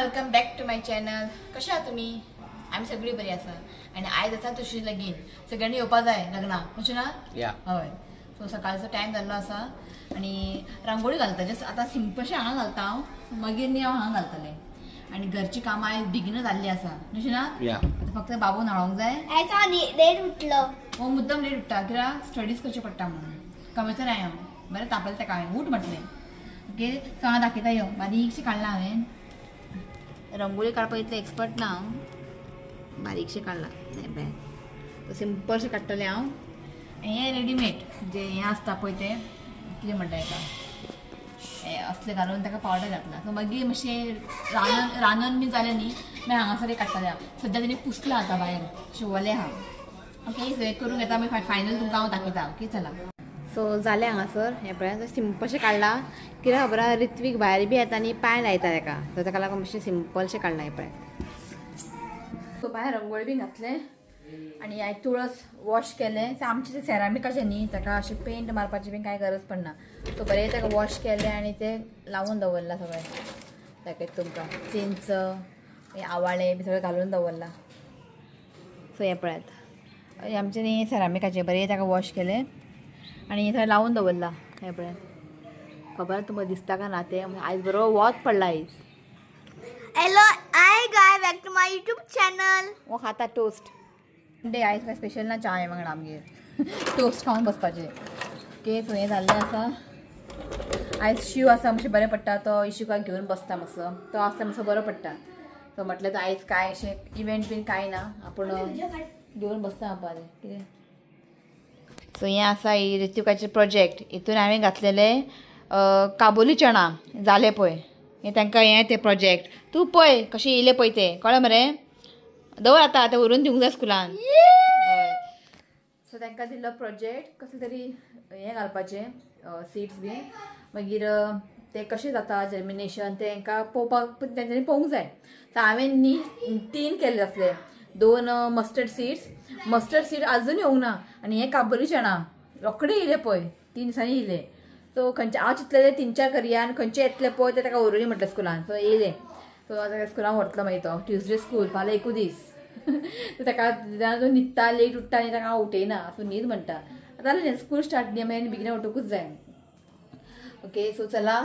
Welcome back to my channel. कशें आहा तुमी? आमी सगळीं बरी आसा आनी आयज आसा तुशी लगीन, सगळ्यांनी येवपा जाय लग्नाक, अशें ना? हय. सो सकाळचो टायम जाल्लो आसा आनी रांगोळी घालता. जस्ट आतां सिंपलशें हांगा घालता हांव, मागीर न्ही हांव हांगा घालतलें. आनी घरची कामां आयज बेगीनच जाल्ली आसा, अशें ना? आतां फक्त बाबू न्हाणोंक जाय. आयज हांव लेट उठलो. हो मुद्दम लेट उठ्ठा कित्याक स्टडीज करचे पडटा म्हणून. कमेचो नाय हांव, बरें तापलें तेका हांवें, उठ म्हटलें. ओके, सो हांव दाखयता यो, बारीकशें काडलां हांवें. रंगोळी काडपाक इतलें एक्सपर्ट ना हांव, बारीकशें काडलां. बरें, सिंपलशें काडटलें हांव. हें रेडीमेड जें हें आसता पळय तें कितें म्हणटा हेका, हें असलें घालून ताका पावडर घातला. सो मागीर मातशें रांदन रांदन बी जालें न्ही, मागीर हांगासर काडटलें हांव. सद्या तेणी पुसलां आतां भायर शिवलें आहा. ओके, सो हें करूंक येता, मागीर फायनल तुमकां हांव दाखयता. ओके, चला. सो जालें हांगासर हें पळय सिंपलशें काडलां. कित्याक खबर आहा, ऋत्वीक भायर बी येता आनी पांय लायता तेका, सो तेका लागून मातशें सिंपलशें काडलां हें पळय. सो भायर रंगोळी बी घातलें आनी हांवें तुळस वॉश केलें. सो आमचें तें सेरामिकाचें न्ही, ताका अशें पेंट मारपाची बी कांय गरज पडना. सो बरें ताका वॉश केलें आनी तें लावून दवरलां सगळें. दाखयता तुमकां, चिंच आवाळे बी सगळें घालून दवरलां. सो हें पळयात, आमचें न्ही सेरामिकाचें, बरें ताका वॉश केलें आनी हें सगळें लावून दवरलां. हें पळयात, खबर तुमकां दिसता का ना तें, आयज बरो वत पडला आयज. Hello hi guys, back to my YouTube channel. हो खाता टोस्ट डे आयज काय स्पेशल ना, चाय वांगडा आमगेर टोस्ट खावन बसपाचें. ओके, सो हें जाल्लें आसा. आयज शीव आसा, मातशें बरें पडटा, तो इशुकाक घेवन बसता मातसो, तो आसता मातसो बरो पडटा. सो म्हटलें आयज कांय अशें इव्हेंट बीन कांय ना, आपूण घेवन बसता आपालें कितें. सो हें आसा ही ऋत्विकाचें प्रोजेक्ट. हितून हांवें घातलेलें काबुली चणा जालें पळय, हें तांकां हें तें प्रोजेक्ट. तूं पळय कशें येयलें पळय तें, कळ्ळें मरे? दवर आतां आतां व्हरून दिवंक जाय स्कुलान. हय, सो तांकां दिल्लो प्रोजेक्ट कसलें तरी हें घालपाचें सीड्स बी, मागीर तें कशें जाता जर्मिनेशन तें तांकां पळोवपाक तेंच्यांनी पळोवंक जाय. सो हांवें न्ही 3 केल्ले आसले, 2 मस्टर्ड सीड्स. मस्टर्ड सीड आजून येवंक ना आनी हें काबुली चणा रोखडे येयले पळय, 3 दिसांनी येयले. सो खंयचे हांव चिंतलेलें 3-4 करया आनी खंयचे येतले पळय तें ताका व्हरुनी म्हटलें स्कुलान. सो येयले, सो ताका स्कुलान व्हरतलो मागीर तो ट्युजडे स्कूल, फाल्यां एकूच दीस. सो ताका जेन्ना तो न्हिदता लेट उठ्ठा आनी ताका हांव उठयना, सो न्हीद म्हणटा. आतां जालें स्कूल स्टार्ट न्ही, मागीर बेगीन उठुकूच जाय. ओके, सो चला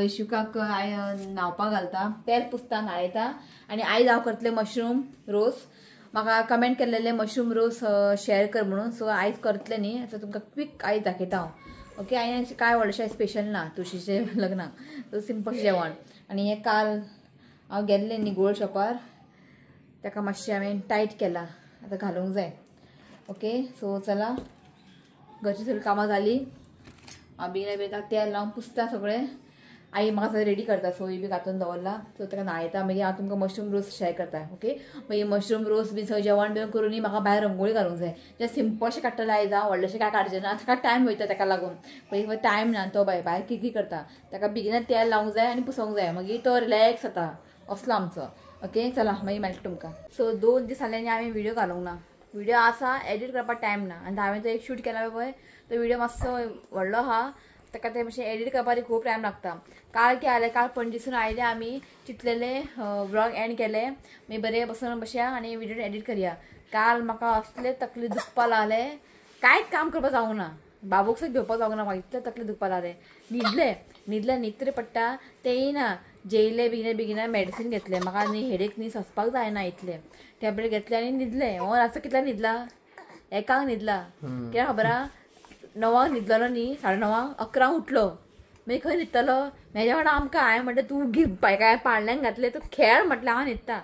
इशुकाक न्हांवपाक घालता, तेल पुसता, न्हाणयता. आनी आयज हांव करतलें मशरूम रोस. म्हाका कमेंट केल्लेले मशरूम रोस शेअर कर म्हणून, सो आयज करतलें न्ही, सो तुमकां क्विक आयज दाखयता हांव. ओके, आनी कांय व्हडलेशें स्पेशल ना तुळशीचें लग्नाक, सो सिंपल जेवण. आनी हें काल हांव गेल्लें न्ही गोल्ड शॉपार, ताका मातशें हांवें टायट केलां, आतां घालूंक जाय. ओके, सो चला, घरची सगळीं कामां जालीं. हांव बेगीन बेगीन तेल लावन पुसता सगळें. आई म्हाका सगळें रेडी करता, सोय बी घातून दवरला. सो ताका न्हाणयता, मागीर हांव तुमकां मशरूम रोस शेअर करता. ओके, मागीर मशरूम रोस बी सगळें जेवण बिवण करून म्हाका भायर रंगोळी घालूंक जाय. जें सिंपलशें काडटलें आयज हांव, व्हडलेशें कांय काडचें ना, ताका टायम वयता ताका लागून. पयलीं टायम ना, तो भायर भायर कितें करता, ताका बेगिनात तेल लावंक जाय आनी पुसोवंक जाय, मागीर तो रिलॅक्स जाता, असलो आमचो. ओके, चला मागीर मेळटा तुमकां. सो 2 दीस जाले आनी हांवें व्हिडियो घालूंक ना. व्हिडियो आसा, एडिट करपाक टायम ना. आनी हांवें तो एक शूट केला पळय, तो व्हिडियो मातसो व्हडलो आहा, ताका तें मातशें एडिट करपाक खूब टायम लागता. काल कितें जालें, काल पणजेसून आयले आमी, चिंतलेले व्लॉग एंड केले, मागीर बरें बसून बसया आनी व्हिडियो एडिट करया. काल म्हाका असले तकली दुखपा लागलें, कांयच काम करपाक जावंक ना, बाबूक सुद्दां घेवपाक जावंक ना, म्हाका इतलें तकली दुखपा लागलें. न्हिदलें न्हिदलें न्हीद तरी पडटा तेंय ना. जेयलें बेगिना बेगिना मेडिसीन घेतलें, म्हाका न्ही हेडेक न्ही सोंसपाक जायना इतलें. टॅबलेट घेतलें आनी न्हिदलें. हो रातचो कितल्या न्हिदला, 1 न्हिदला, कित्याक खबर आहा, 9 न्हिदलेलो न्ही, 9:30 11 उठलो. मागीर खंय न्हिदतलो म्हाज्या वांगडा आमकां. हांवें म्हणलें तूं काय पाळण्यान घातलें, तूं खेळ म्हटलें, हांव न्हिदता.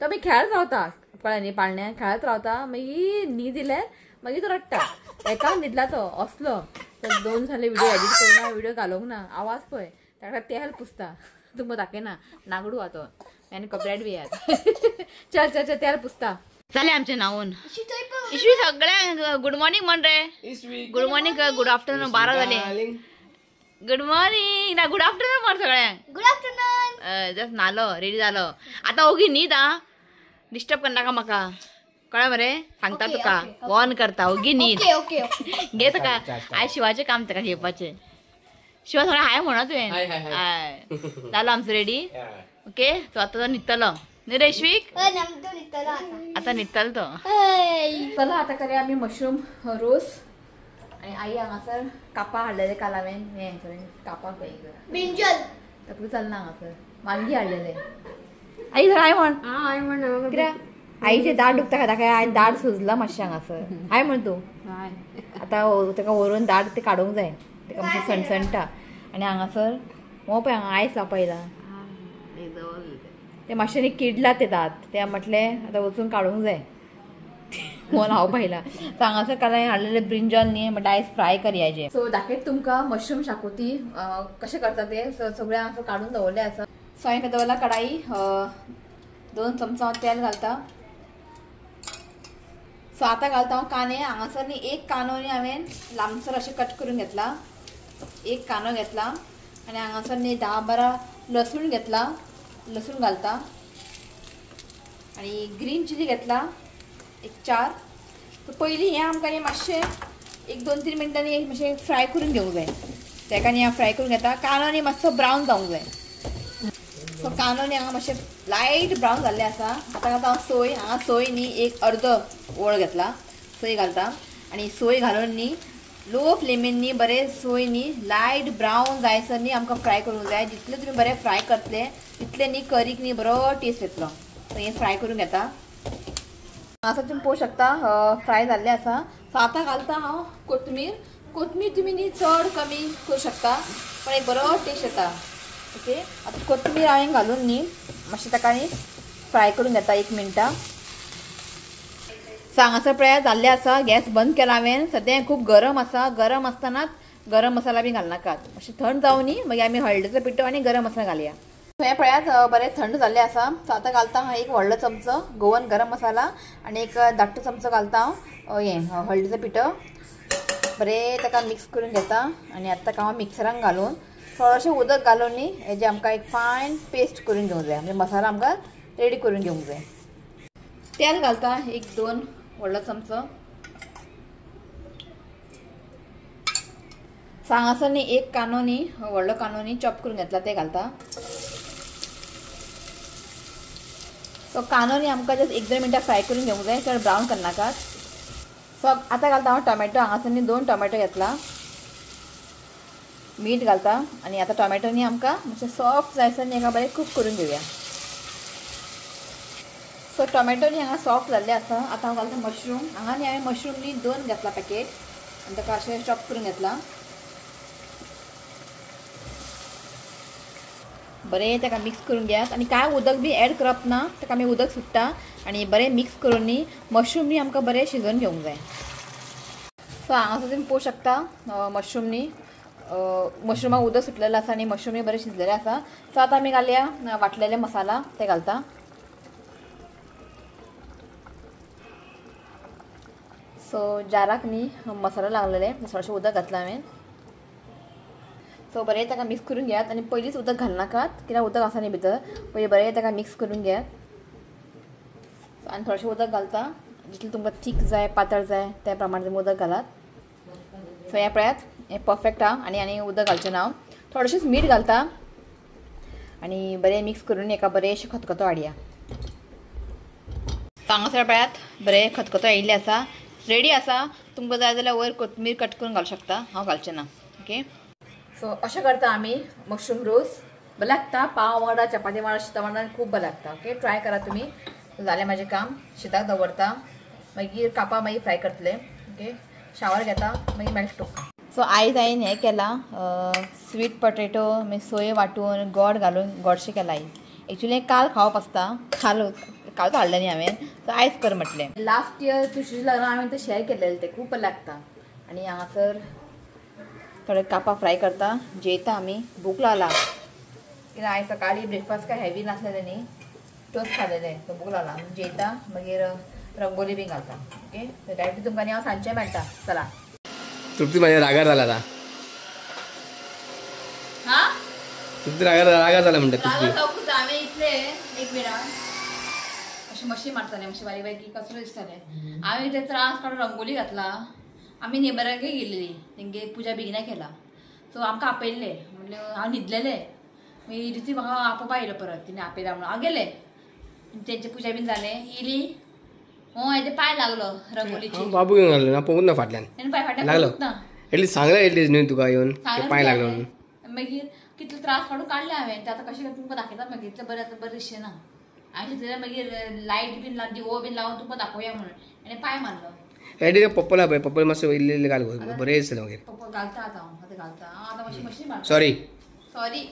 तो मागीर खेळत रावता, कळ्ळें न्ही, पाळण्यान खेळत रावता. मागीर न्हीद दिल्यार मागीर तो रडटा. 1 न्हिदला तो असलो. तर 2 जाले व्हिडियो एडिट करूंक ना, व्हिडियो घालूंक ना. आवाज पळय, ताका तेल पुसता, तुमकां दाखयना, नागडू आहा तो आनी कपड्याट बी आहा. चल चल चल, तेल पुसता. जालें आमचें न्हांवून. इशवी सगळ्यांक गुड मॉर्निंग म्हण रे. गुड मॉर्निंग, गुड आफ्टरनून, 12 जाले. गुड मॉर्निंग ना, गुड आफ्टरनून म्हण सगळ्यांक. Good afternoon. जस्ट न्हालो, रेडी जालो, आतां ओगी न्हीद आं, डिस्टर्ब करनाका म्हाका, कळ्ळें मरे? सांगता तुका, वॉर्न करता, ओगी न्हीद घे तुका. आयज शिवाचें काम ताका घेवपाचें. शिवा थोडे हाय म्हणा तुवें. हाय, जालो आमचो रेडी. ओके सो आतां तो न्हिदतलो न्ही रेश्वीक? आतां न्हिदतलो तो. चला आतां करया आमी मशरूम रोस. आनी आई हांगासर कापां हाडलेले काल हांवें, हें सॉरी कापां खंय ब्रिंजल तकली चलना हांगासर वांगी हाडलेले. आई सर I म्हण कित्याक आईचे दाट दुखता खाता काय I दाट सुजला मातशें हांगासर. I म्हण तूं आतां ताका व्हरून दाट ते काडूंक जाय, ताका मातशें सणसणटा. आनी हांगासर हो पळय हांगा आयस लावपा येयला ते मातशें न्ही किडला ते दांत, ते म्हटलें आतां वचून काडूंक जाय हो लावपा येयला. सो हांगासर काल हांवें हाडलेले ब्रिंजॉल न्ही म्हणटा आयज फ्राय करयाचे. सो दाखयत तुमकां मशरूम शाकोती कशें करता ते. सो सगळें हांगासर काडून दवरलें आसा. सो हांवें दवरला कढाई, 2 चमचा हांव तेल घालता. सो आतां घालता हांव कांदे. हांगासर न्ही एक कांदो न्ही हांवें लांबसर अशें कट करून घेतला, एक कांदो घेतला. आनी हांगासर न्ही 10-12 लसूण घेतला, लसूण घालता. आनी ग्रीन चिली घेतला एक 4. सो पयलीं हें आमकां न्ही मातशें एक 2-3 मिनटांनी एक मातशें फ्राय करून घेवंक जाय. तेका न्ही हांव फ्राय करून घेता. कांदो न्ही मातसो ब्रावन जावंक जाय. सो कांदो न्ही हांगा मातशें लायट ब्रावन जाल्लें आसा. आतां घालता हांव सोय. हांगा सोय न्ही एक अर्दो ओळ घेतला, सोय घालता. आनी सोय घालून न्ही लो फ्लेमीन न्ही बरें सोय न्ही लायट ब्रावन जायसर न्ही आमकां फ्राय करूंक जाय. जितले तुमी बरें फ्राय करतले तितले न्ही करीक न्ही बरो टेस्ट येतलो. सो हें फ्राय करून घेता. हांगासर तुमी पळोवंक शकता फ्राय जाल्लें आसा. सो आतां घालता हांव कोथमीर. कोथमीर तुमी न्ही चड कमी करूं शकता पण एक बरो टेस्ट येता. ओके आतां कोथमीर हांवें घालून न्ही मातशें ताका न्ही फ्राय करून घेता 1 मिनटां. सो हांगासर पळया जाल्लें आसा. गॅस बंद केला हांवें. सद्या खूब गरम आसा. गरम आसतनाच गरम मसाला बी घालनाकात, मातशें थंड जावं न्ही मागीर आमी हळदीचो पिठो आनी गरम मसाला घालया. सो हें पळयात बरें थंड जाल्लें आसा. सो आतां घालता हांव एक व्हडलो चमचो गोवन गरम मसाला आनी एक धाकटो चमचो घालता हांव हें हळदीचो पिठो. बरें ताका मिक्स करून घेता. आनी आतां ताका हांव मिक्सरान घालून थोडेशें उदक घालून न्ही हेजें आमकां एक फायन पेस्ट करून घेवंक जाय, म्हणजे मसाला आमकां रेडी करून घेवंक जाय. तेल घालता 1-2 व्हडलो चमचो. सो हांगासर न्ही एक कांदो न्ही व्हडलो कांदो न्ही चॉप करून घेतला ते घालता. सो कांदो न्ही आमकां जस्ट 1-2 मिनटां फ्राय करून घेवंक जाय, चड ब्रावन करनाकात. सो आतां घालता हांव टोमॅटो. हांगासर न्ही 2 टोमॅटो घेतला, मीठ घालता. आनी आतां टोमॅटो न्ही आमकां मातशें सॉफ्ट जायसर न्ही एका बरें कूक करून घेवया. सो टोमॅटो न्ही हांगा सॉफ्ट जाल्ले आसा. आतां हांव घालता मशरूम. हांगा न्ही हांवें मशरूम न्ही 2 घेतला पॅकेट आनी ताका अशें चॉप करून घेतला. बरें ताका मिक्स करून घेयात. आनी कांय उदक बी एड करप ना, ताका आमी उदक सुट्टा. आनी बरें मिक्स करून न्ही मशरूम न्ही आमकां बरें शिजोवन घेवंक जाय. सो हांगासर तुमी पळोवंक शकता मशरूम न्ही मशरुमाक उदक सुटलेलें आसा आनी मशरूम बरें शिजलेलें आसा. सो आतां आमी घालया वांटलेले मसाला ते घालता. सो जाराक न्ही मसालो लागलेले थोडेशें उदक घातलां हांवें. सो बरें ताका मिक्स करून घेयात. आनी पयलींच उदक घालनाकात कित्याक उदक आसा न्ही भितर. पयलीं बरें ताका मिक्स करून घेयात. आनी थोडेशें उदक घालता, जितलें तुमकां थीक जाय पातळ जाय त्या प्रमाणे तुमी उदक घालात. सो हें पळयात हें परफेक्ट आहा. आनी आनी उदक घालचें ना हांव, थोडेशेंच मीठ घालता. आनी बरें मिक्स करून एका बरेंशें खतखतो हाडया. हांगासर पळयात बरें खतखतो आयिल्लें आसा, रेडी आसा. तुमकां जाय जाल्यार वयर कोथमीर कट करून घालूं शकता, हांव घालचें ना. ओके सो अशें करता आमी मशरूम रोस. बरें लागता पाव वांगडा, चपाती वांगडा, शिता वांगडा खूब बरें लागता. ओके ट्राय करा तुमी. जालें म्हाजें काम. शिताक दवरता, मागीर कापां मागीर फ्राय करतले. ओके शावर घेता मागीर मेळटा. सो आयज हांवें हें केलां स्वीट पटेटो मागीर सोय वांटून गोड घालून गोडशें केलां आयज. एक्चुली काल खावप आसता, कालच हाडलें न्ही हांवें, सो आयज कर म्हटलें. लास्ट इयर तुळशीच्या लग्नाक हांवें तें शेअर केलेलें, तें खूब बरें लागता. आनी हांगासर थोडे कापां फ्राय करता, जेयता आमी. भूक लागला कित्याक आयज सकाळीं ब्रेकफास्ट काय हेवी नासलेलें न्ही, टोस्ट खालेलें, सो भूक लागला. जेयता मागीर रंगोली बी घालता. ओके डायरेक्ट तुमकां न्ही हांव सांजचें मेळटा. चला तृप्ती माझ्या रागार झाला आता. तृप्ती रागार रागार झाला म्हणते. तृप्ती हांवें इतले एक मिनट अशें मशी मारतालें, मातशें बारीक बारीक कचरो दिसतालें. हांवें ते त्रास काडून रंगोली घातला. आमी नेबरागेर गेल्ली, तेंगे पुजा बेगिना केला, सो आमकां आपयल्लें. म्हणलें हांव न्हिदलेलें, मागीर ती म्हाका आपोवपा येयलो परत तिणें आपयला म्हणून हांव गेलें. तेंचे पुजा बीन जालें येयली हो हेजे पांय लागलो रंगोलीची. बाबू घेवन घालो ना पळोवंक ना फाटल्यान पांय फाटल्यान लागलो ना. एटलीस्ट सांगलें एटलीस्ट न्हू तुका येवन पांय लागलो म्हणून. मागीर कितलो त्रास काडून काडले हांवें ते आतां कशें तुमकां दाखयता मागीर इतलें बरें आतां बरें दिसचें ना. हांवें चिंतलें मागीर लायट बीन लावन दिवो बीन लावन तुमकां दाखोवया म्हणून आनी पांय मारलो. एटलीस्ट पप्पल पळय पप्पल मातशें इल्लें इल्लें घाल बरें दिसलें मागीर. पप्पल घालता आतां हांव आतां घालता हांव आतां मातशें मशीन मारता. सॉरी सॉरी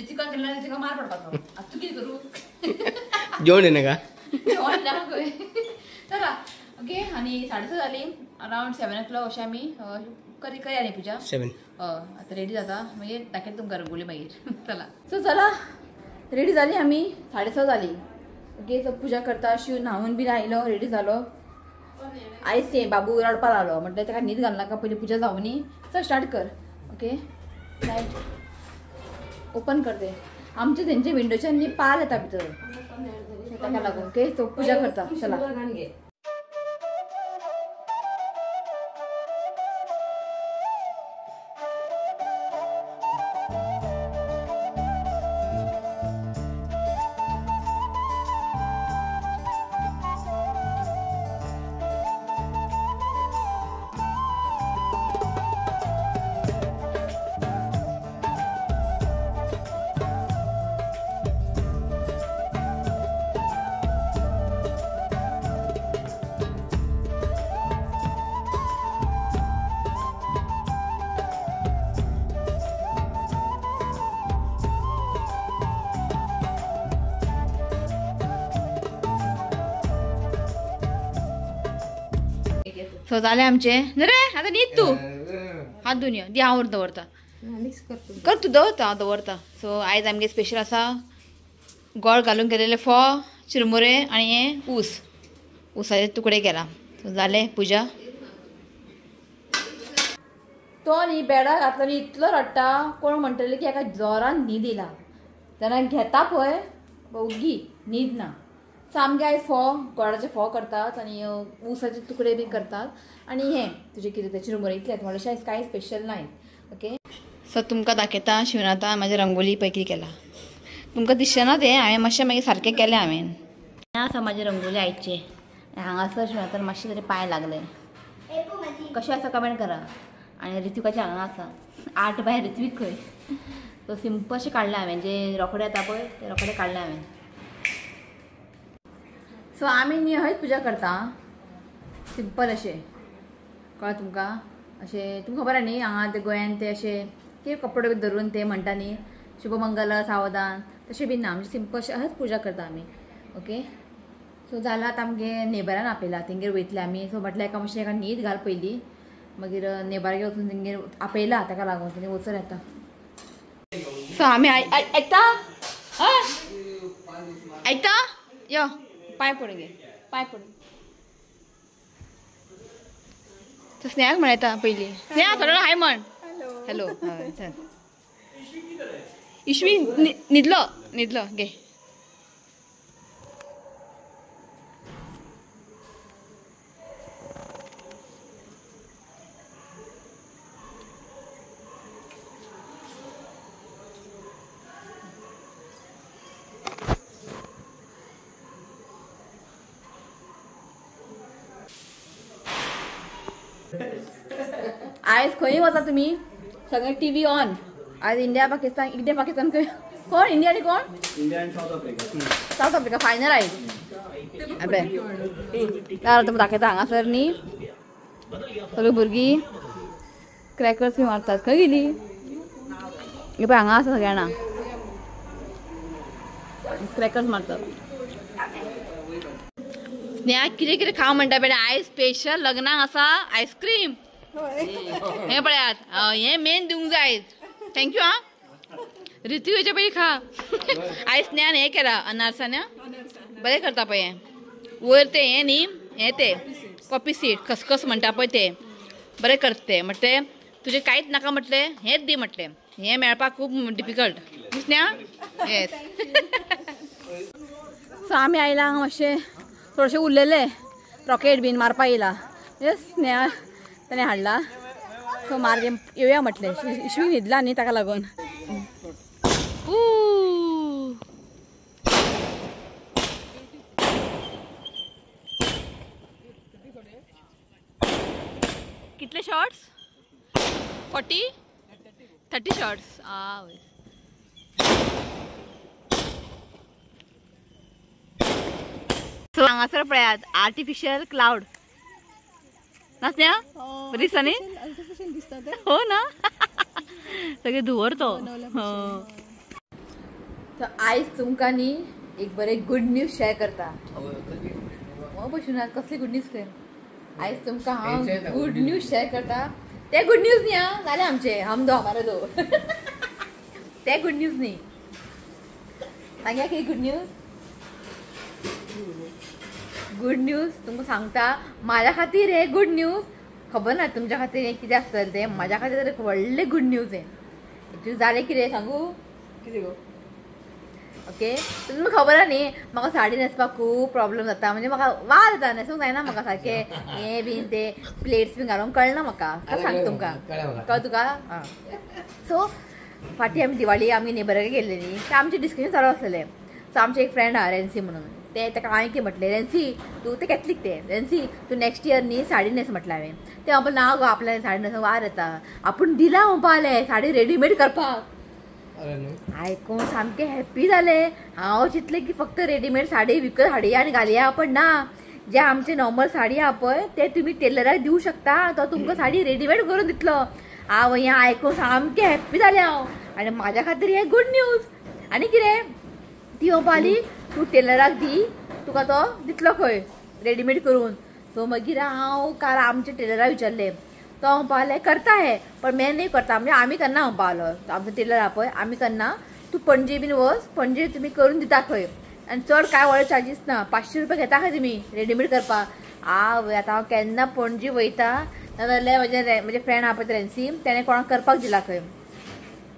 तिका केल्यार तिका मार पडपाचो. आतां तूं कितें करूं जेवण येना का जेवण ना खंय. चला ओके आनी 6:30 जालीं अरावंड 7 o'clock अशें आमी करया न्ही पुजा 7. आतां रेडी जाता मागीर दाखयता तुमकां रंगोली मागीर. चला सो चला रेडी जाली आमी 6:30 जाली. ओके सो पुजा करता शिव न्हांवून बीन आयलो रेडी जालो. आयज सेम बाबू रडपा लागलो म्हटल्यार ताका न्हीद घालनाका पयलीं पुजा जावनी. चल स्टार्ट कर. ओके लायट ओपन करते आमचे तेंचे विंडोच्यान न्ही पाल येता भितर ताका लागून. ओके सो पुजा करता चला. सो जालें आमचें रे आतां न्हीद तूं हात धुवन यो दी हांव दवरता कर तूं दवरता हांव दवरता. सो आयज आमगे स्पेशल आसा गोड घालून केलेले फोव चिरमुरे आनी हें ऊस ऊसाचे तुकडे केला. सो जालें पुजा. तो न्ही बेडार घातलो न्ही इतलो रडटा कोण म्हणटले की हेका जोरान न्हीद येयला तेन्ना घेता पळय ओगी न्हीद ना. सो आमगे आयज फोव गोडाचे फोव करतात आनी ऊसाचे तुकडे बी करतात आनी हें तुजें कितें तें चिरमुरे इतलेंच म्हणल्यार आयज कांय स्पेशल ना. ओके सो तुमकां दाखयता शिवनाथा म्हाजी रंगोली पळय कितें केला. तुमकां दिसचें ना तें हांवें मातशें मागीर सारकें केलें हांवें. हें आसा म्हाजी रंगोली आयचे हांगासर शिवनाथान मातशें तरी पांय लागले. कशें आसा कमेंट करा. आनी ऋत्विकाचें हांगा आसा 8 बाय ऋत्विक खंय. सो सिंपल अशें काडलें हांवें जे रोखडे येता पळय ते रोखडे काडलें हांवें. सो आमी न्ही हयच पुजा करता सिंपल अशें कळ्ळें तुमकां. अशें तुमकां खबर आहा न्ही हांगा ते गोंयान ते अशें कितें कपडे बी धरून ते म्हणटा न्ही शुभमंगल सावधान तशें बी ना. आमचें सिंपल अशें हयच पुजा करता आमी. ओके सो जालां आतां आमगे नेबरान आपयला तेंगेर वयतले आमी. सो म्हटल्यार एका मातशें एका न्हीद घाल पयलीं मागीर नेबरागेर वचून तेंगेर आपयला ताका लागून तेणी वचून येता. सो आमी आयकता हय आयकता यो पांय पडून घे पांय पडून. तो स्नेहाक म्हणता पयलीं स्नेहा सगळो हाय म्हण. हॅलो हय चल इश्वी न्हिदलो न्हिदलो घे. आयज खंय वचा तुमी सगळे टीव्ही ऑन. आयज इंडिया पाकिस्तान इंडिया पाकिस्तान खंय कोण इंडिया आनी कोण India and South Africa South Africa final आयज. अबे तुमकां दाखयता हांगासर न्ही सगळीं भुरगीं क्रॅकर्स बी मारतात. खंय गेली हे पळय हांगा आसा सगळ्या जाणां क्रॅकर्स मारतात. स्नेहा कितें कितें खाव म्हणटा बेटा. आयज स्पेशल लग्नाक आसा आयस्क्रीम. हें पळयात हें मेन दिवंक जाय आयज. Thank you आं ऋतू हेच्या पयलीं खा. आयज स्नेहान हें केलां अनारसान बरें करता पळय हें वयर तें हें न्ही हें तें कॉफी सीड खसखस म्हणटा पळय तें बरें करता तें. म्हटलें तुजें कांयच नाका म्हटलें हेंच दी म्हटलें हें मेळपाक खूब डिफिकल्ट स्नेहा. येस सो आमी आयला हांगा मातशें थोडेशें उरलेले रॉकेट बीन मारपा येयला. येस स्नेहा ताणें हाडला. सो मार्गे येवया म्हटलें. इश्वी न्हिदला न्ही ताका लागून. कितले शॉट्स? 40 30 शॉट्स. आ सो हांगासर पळयात आर्टिफिशियल क्लाउड ना स्नेहा, बरें दिसता न्ही? हो ना, सगळे धुंवर तो. सो आयज तुमकां न्ही एक बरें गुड न्यूज शेअर करता. हो बसून कसली गुड न्यूज ते आयज तुमकां हांव गुड न्यूज शेअर करता. ते गुड न्यूज न्ही आं, जालें आमचें, हम दो हमारे दो. ते गुड न्यूज न्ही, सांगया कितें गुड न्यूज? गुड न्यूज तुमकां सांगता, म्हाज्या खातीर हे गुड न्यूज, खबर ना तुमच्या खातीर हें कितें आसतलें तें, म्हाज्या खातीर एक व्हडलें गुड न्यूज हें. एक्चुअली जालें कितें सांगू? कितें गो? ओके, तुमकां खबर आहा न्ही म्हाका साडी न्हेसपाक खूब प्रॉब्लम जाता, म्हणजे म्हाका वाज जाता, न्हेसूंक जायना म्हाका सारकें, हें बीन ते प्लेट्स बीन घालूंक कळना म्हाका. सांग तुमकां, कळ तुका? आं. सो फाटीं आमी दिवाळी आमगे नेबरागेर गेल्ले न्ही, ते आमचें डिस्कशन चालू आसलेलें. सो आमचें एक फ्रेंड आहा रेन्सी म्हणून, ते ताका हांवें कितें म्हटलें, रेन्सी तूं तें कॅथलीक, तें रेन्सी तूं नेक्स्ट इयर न्ही साडी न्हेस म्हटलें हांवें. तें म्हणपाक ना गो, आपल्याला साडी न्हेसूंक वार येता, आपूण दिला म्हणपा जालें साडी रेडीमेड करपाक. आयकून सामकें हॅप्पी जालें. हांव चिंतलें की फक्त रेडीमेड साडी विकत हाडया आनी घालया, पण ना, जे आमचे नॉर्मल साडी आहा पळय ते तुमी टेलराक दिवं शकता, तो तुमकां साडी रेडीमेड करून दितलो. हांव हें आयकून सामकें हॅप्पी जालें हांव, आनी म्हाज्या खातीर हें गुड न्यूज. आनी कितें ती म्हणपा लागली, तूं टेलराक दी, तुका तो दितलो खंय रेडीमेड करून. सो मागीर हांव काल आमच्या टेलराक विचारलें, तो म्हणपा लागले करता हे, पण मैं नाही करता, म्हणजे आमी करना म्हणपा लागलो. आमचो टेलर आहा पळय आमी करना, तूं पणजे बीन वच, पणजे तुमी करून दिता खंय, आनी चड कांय व्हडले चार्जीस ना, 500 रुपया घेता खंय तुमी रेडीमेड करपाक. आवय आतां हांव केन्ना पणजे वयता, नाजाल्यार म्हजे फ्रेंड आहा पळय रेन्सी, तेणें कोणाक करपाक दिला खंय,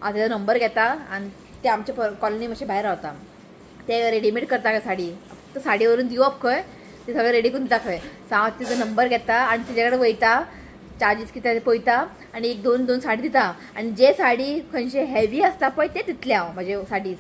हांव तेजो नंबर घेता आनी ते आमच्या कॉलनी मातशें भायर रावता, ते रेडीमेड करता खंय साडी, फक्त साडी व्हरून दिवप खंय, ते सगळें रेडी करून दिता खंय. सो हांव तेजो नंबर घेता आनी तेजे कडेन वयता, चार्जीस कितें पळयता आनी एक दोन दोन साडी दिता. आनी जे साडी खंयचे हेवी आसता पळय ते दितले हांव म्हजे साडीज.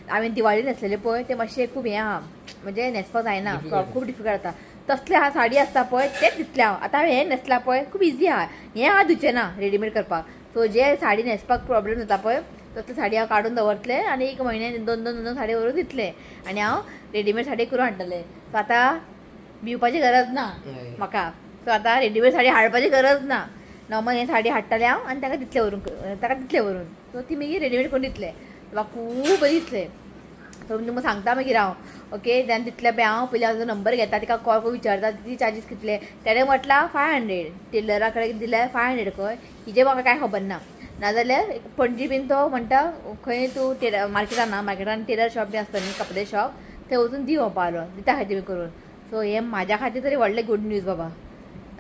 हांवें दिवाळी न्हेसलेले पळय ते मातशे खूब हें आहा, म्हणजे न्हेसपाक जायना, खूब डिफिकल्ट जाता, तसले आहा साडी आसता पळय तेच दितले हांव. आतां हांवें हें न्हेसलां पळय खूब इजी आहा, हें हांव दिवचें ना रेडीमेड करपाक. सो जे साडी न्हेसपाक प्रॉब्लम जाता पळय तसले साडी हांव काडून दवरतलें आनी एक म्हयन्यान दोन दोन दोन साडी व्हरून दितलें आनी हांव रेडीमेड साडी करून हाडटलें. सो आतां भिवपाची गरज ना म्हाका. सो आतां रेडीमेड साडी हाडपाची गरज ना, नॉर्मल हे साडी हाडटलें हांव आनी ताका दितलें व्हरून, ताका दितलें व्हरून. सो ती मागीर रेडीमेड करून दितलें, म्हाका खूब बरी दिसलें. सो तुमकां सांगता मागीर हांव. ओके, देन तितले पळय हांव पयलीं हांव नंबर घेता, तिका कॉल करून विचारता कितली चार्जीस कितले. तेणें म्हटलां 500, टेलरा कडेन दिल्यार 500 खंय, हिजें म्हाका कांय खबर ना. नाजाल्यार पणजी बीन तो म्हणटा खंय तूं टेलर मार्केटान ना, मार्केटान टेलर शॉप बी आसता न्ही, कपडे शॉप, थंय वचून दी म्हणपा लागलो, दिता खंय तुमी करून. सो हें म्हाज्या खातीर तरी व्हडलें गुड न्यूज बाबा,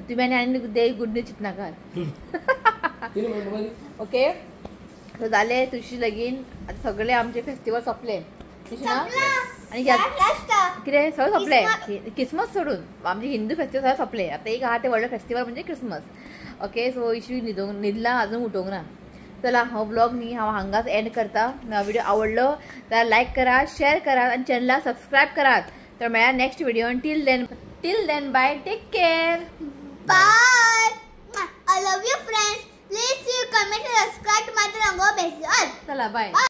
तुमी आनी आनी दे गुड न्यूज चिंतनाकात. ओके, सो जालें तुळशी लगीन, आतां सगळे आमचे फेस्टिवल सोंपले. आनी कितें सगळें सोंपलें, क्रिसमस सोडून आमचे हिंदू फेस्टिवल सगळें सोंपलें. आतां एक आहा तें व्हडलें फेस्टिवल म्हणजे क्रिसमस. ओके, सो इशू न्हिदोंक न्हिदला, अजून उठोवंक ना. चला हो ब्लॉग न्ही हांव हांगाच एंड करता. व्हिडिओ आवडलो जाल्यार लायक करात, शेअर करात आनी चॅनलाक सबस्क्रायब करात. तर मेळया next video. Till then bye, take care, bye. I love you friends. Please you comment and subscribe to my channel. चला बाय.